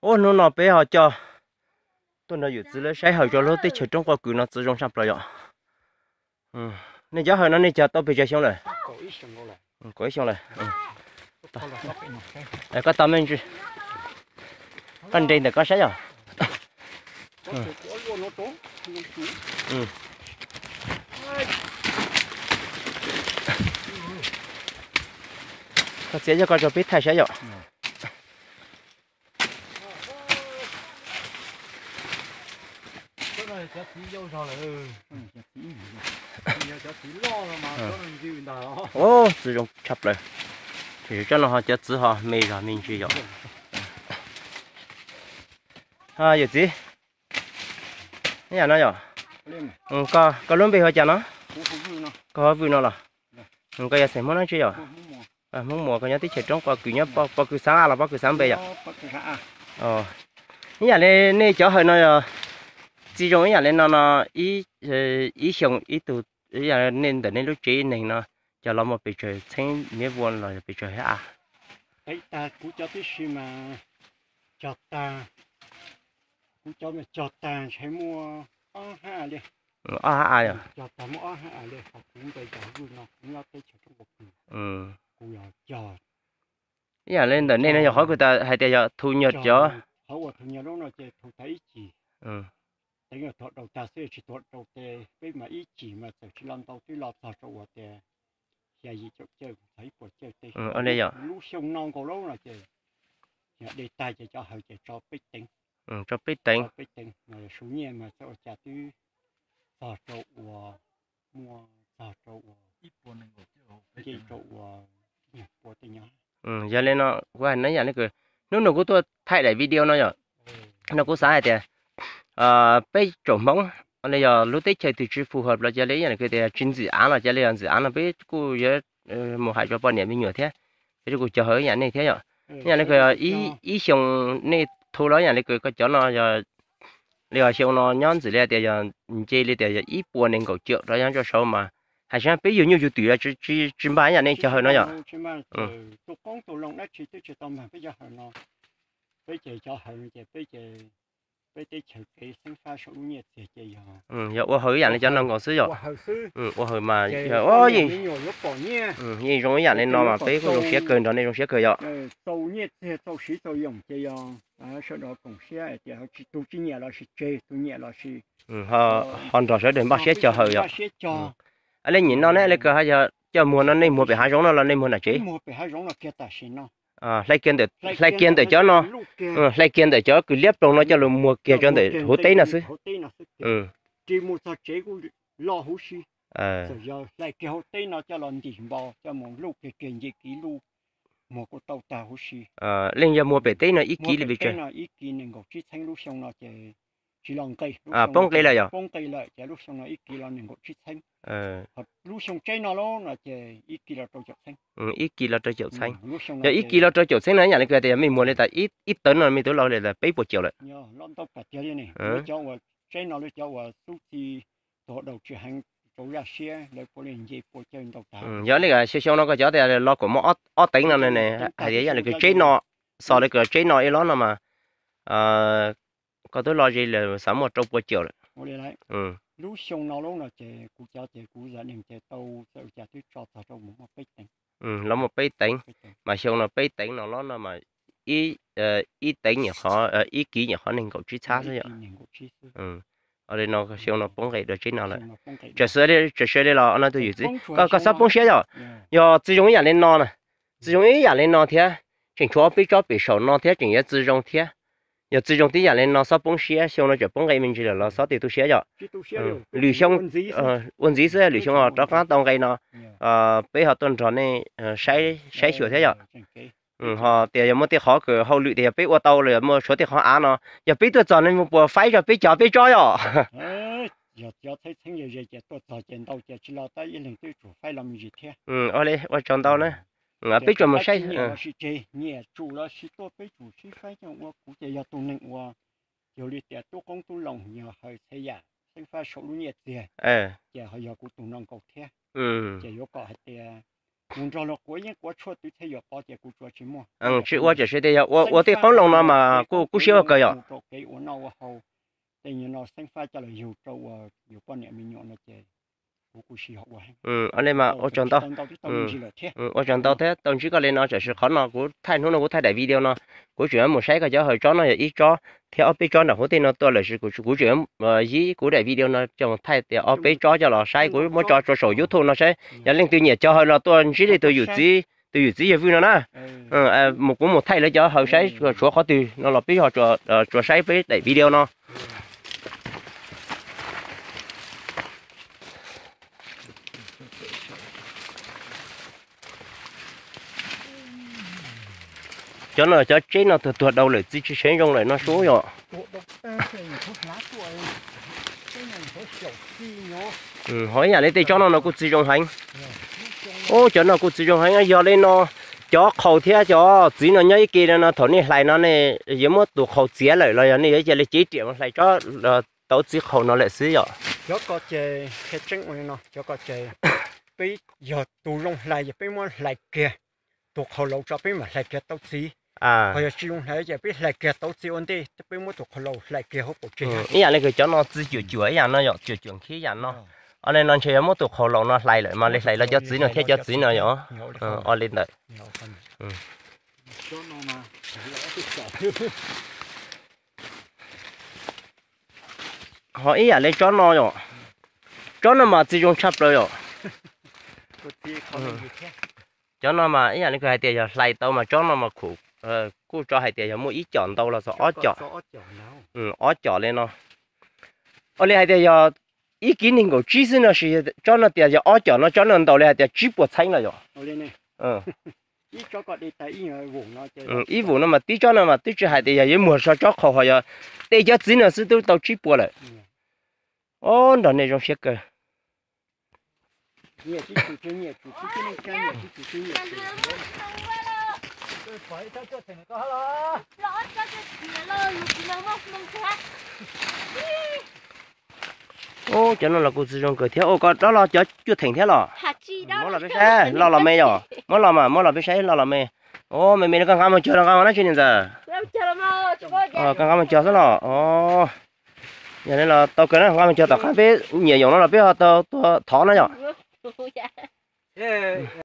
Ua hnub no peb ho coj tuaj nrog yawm txiv lawv saib hawm rau lub teb chaws roob pob kws no txiv zoo tshaj plaws yom. Nej cov hawm no nej cog tau pes tsawg xyoo lawm? Kaum ib xyoo lawm. Koj tau me ntsis, koj nres ntawm koj saib yom. Koj txiav coj koj rau peb thaij saib yom. Txiv zoo tshaj plaws. Tiam sis tsob no ho cov txiv ho me zog me ntsis yom. Yawm txiv, ib yam no yom. Koj lub npe hu cas no? Koj hu Vwj no los? Koj yog xeem Hmoob dab tsi yom? Hmoob Muas, koj nyob teb chaws roob pob kws, nyob pob kws xav a los pob kws xav npe yom? Ib yam li nej cov hawm no yog txiv zoo ib yam li no no, ib xyoo ib tug, ib yam nej ntawm nej lub tsev neeg no cog los muaj pes tsawg txheeb miv vuas los yog pes tsawg ha a? Kuv cov tib si mas cog tag, kuv cov mas cog tag ntshe muaj ob ha a li. Ob ha a yom? Cog tag muaj ob ha a li, ho kuv npe cov Vwj no kuv nyob teb chaws roob pob kws, kuv yog cog. Ib yam li ntawm nej no yog qhov kuv tas hais tias yog thu nyuag cov, qhov uas thu nyuag lub no ces thu tag ib cim, teev yog thuam rau tag xwb tsis thuam rau tes, peb mas ib cim mas txawm tsis los ntau twb los txog rau uas tias xya yim caum cawj txog ib puas cawj teb. Lub xyoo no nkaus lub no ces yog de tag ces cov hawm ces tso peb teev. Tso peb teev. Peb teev, su nyiaj mas txawm ua cas twb txog rau uas muaj txog rau uas nce rau uas pua tej nyob. Yog li no kuv hais no ib yam li kws hnub no kuv tuaj thaij daim video no yom, no kuv xav hais tias peb tsoom Hmoob li yog lub teb chaws twg tsis phù hợp los cia li ib yam li tias tsis ntxim av los cia li yog ntxim av no peb kuj yuav mus hais rau poj niam me nyuam thiab, peb kuj cog hawm ib yam nej thiab yom. Ib yam li ib xyoo nej thu los ib yam li koj cov no yog li xyoo no nyob ntxim li tias yog nce li tias yog ib puas nees nkaum triệu rov nyob rau saud mas hais tsis peb yug nyuj yug twm tsis npag ib yam nej cov hawm no yom. Peb ces cov hawm ces peb ces peb teb chaws kev xeeb fab saum lub nyiaj txiag ces yog ua hawm ib yam li cov no nkaus xwb yom. Ua hawm mas yog yeej zoo ib yam li no mas peb kuj zoo siab kawg nrog nej zoo siab kawg yom. Txaus nyiaj txiag txaus siv txaus yoom ces yog sawv daws koom siab tias tsis, tus tsis nyiam los sis tseg, tus nyiam los sis ho nrog sawv daws npaj siab cog hawm yom. Li nim no ne li kws yog coj muag no nej muag pem hav zoov no los nej muag nram tsev? Muag pem hav zoov no kiag tam sim no. Hlais kiag ntawm cov no, hlais kiag ntawm cov kws liab ploog no coj los muag kiag rau ntawm hauv teb no xwb. Ris mus txog tsev kuj loj huv si. Txawm yog hlais kiag hauv teb no coj los ntim npo coj mus luj kiag kiag nce kiv luj, muag kuj tau tag huv si. Leej yog muag pem teb no ib kiv li pes tsawg? Ib kiv nees nkaum tsib txheeb, lub xyoo no ces tsis los nqe, poob nqe lawm yom? Poob nqe lawm ces lub xyoo no ib kiv los nees nkaum tsib txheeb. Lub xyoo tseb no lub no ces ib kiv los rau caum txheeb. Ib kiv los rau caum txheeb. Yog ib kiv los rau caum txheeb no ib yam li kws tias yog mej muag li tas ib tawv no mej twb los li tas peb puas caum lawm. Cov uas tseb no lub cov uas xub txi tuag daus tsis heev rau zaj siab lawv puav leej nce pua cawj ntau tag. Yog li xyoo no koj cov tias los kuj muaj ob teev no ne, hais tias yam li kws tseb no, xos li kws tseb no ib los no mas koj twb los ze lawm xav muaj rau puas caum lawm. Lub xyoo no lub no ces kuv cov ces kuv zam neeg ces tau txawm cas twb tso txog rau mus muaj peb teev. Los muaj peb teev, mas xyoo no peb teev no los no mas ib teev nyuam qhuav, ib kiv nyuam qhuav nees nkaum tsib txhab xwb yom. Li no xyoo no poob nqe dua tseb no lawm. Tsam xav li los no tus yawm txiv, koj xob poob siab yom. Yog txiv zoo ib yam li no na, txiv zoo ib yam li no thiab, tseem tshuav ob peb tsob pem saum no thiab tseem yuav txiv zoo thiab. Yog txiv zoo tib yam li no xob poob siab, xyoo no tseem poob nqe me ntsis lawm los xob tig tu siab yom. Lwm xyoo ua ntxiv xwb, lwm xyoo rov qab tau nqe no peb ho tuaj nrog nej saib xyuas thiab yom. Ho tias yog muaj tej qhov kws hauj lwm tias yog peb ua tau los yog muaj tshuav tej qhov av no, yog peb tuaj txog nej puas faib rau peb cov peb tsob yom? Yog cov txheeb txheeb ze ze ces tuaj txog ces ntau ces tsis los tab ib leeg twb tsum faib los me ntsis thiab. Ua li ua tsaug ntau na. Peb tsuas mus saib, nyiam los sis tseg, nyiam tsum los sis tuaj peb tsum sib faib coj ua. Kuv ces yog tus neeg uas yog li tias tub qoob tub loo yog hawm txhia yam xeeb fab saum lub nyiaj txiag, ces ho yog kuv tus no nkaus thiab. Ces yuav kom hais tias Mus nrog luag quav yeeb quav tshuaj twb thiaj yuav pov ces kuv tsuas tsis muaj. Tsis ua, tiam sis tias yog ua, ua tej qoob loo no mas kuj, kuj siab ua kawg yom. Mus rau kev ua noj ua haus, tej nyuag no xeeb fab coj los yug rau ua yus poj niam me nyuam no ces kuv kuj sib ho ua heev. Ua li mas ua tsaug ntau, ua tsaug ntau thiab tau ntsib koj li no, tiam sis qhov no kuv thaij, hnub no kuv thaij daim video no, kuv tseem yuav mus saib koj cov hawm tsob no yog ib tsob thiab ob peb tsob nram huv tej no tuaj lawm, kuv tseem yuav yib kuv daim video no coj mus thaij tias ob peb tsob coj los saib, kuv muab tso rau saum YouTube no saib yog leej twg nyiam cov hawm los tuaj ntsib li tus yawm txiv, tus yawm txiv yawg Vwj no na. Mus kuv mus thaij lawv cov hawm saib tshuav qhov twg no los peb ho tsuas saib peb daim video no. Cov no cov tseb no tuag tuag dhau lawm, txiv tsis seev zoo lawm no sub yom. Ho ib yam li tej tsob no no kuj txiv zoo heev. Ub, cov no kuj txiv zoo heev, yog li no cov qhaus thiab cov txiv no nyob ib ke no, thaum nej hlais no nej yuav muab tus qhaus txiav lawm los yog nej yuav cia li cev riam mus hlais tsob tau txiv qhaus no lawm xwb yom? Cov ko ces qhia tseeb ua li no, cov ko ces peb yog tus zoo hlais ces peb muab hlais kiag, tus qhaus laus tso peb mam hlais kiag tau txiv. Ho yog tsis zoo hlais ces peb hlais kiag tau txiv ua ntej, peb muab tus qhaus laus hlais kiag hauv paus tseg. Ib yam li kws cov no txiv cuam cuam ib yam no yom, cuam cuam khib ib yam no. Ua li no ntshe yuav muab tus qhaus laus no hlais lawm mas li hlais los cov txiv no thiab cov txiv no yom. Ua li ntawd. Ho ib yam li tsob no yom, tsob no mas txiv zoo tshaj plaws yom. Cov no mas ib yam li kws hais tias yog hlais tau mas tsob no mas khum, kuj tso hais tias yog muaj ib com ntau los txog ob com, ob com li no. Ua li hais tias yog ib kib nees nkaum tsib xwb no, tsob no tias yog ob com no tsob no ntaus li hais tias tsib puas txheeb lawm yom. Ib vum no mas tib tsob no mas twb tsis hais tias yog yuav muag so tsob qhaus ho yog de cov txiv no xwb twb tau tsib puas lawm. Ob, nrog nej zoo siab kawg. Ub, cov no los kuj txiv zoo kawg thiab. Ua koj dob los cov cuaj theem thiab los? Muab los peb saib, loj los me yom? Muab los mas, muab los peb saib loj los me. Ub, me me no koj nqa mus cog los nqa mus dab tsi niam ntxawm? Koj nqa mus cog xwb los? Yog li los tau kawg na, nqa mus cog tom qab peb nyiam yoom no los peb ho tau tuaj thov na yom.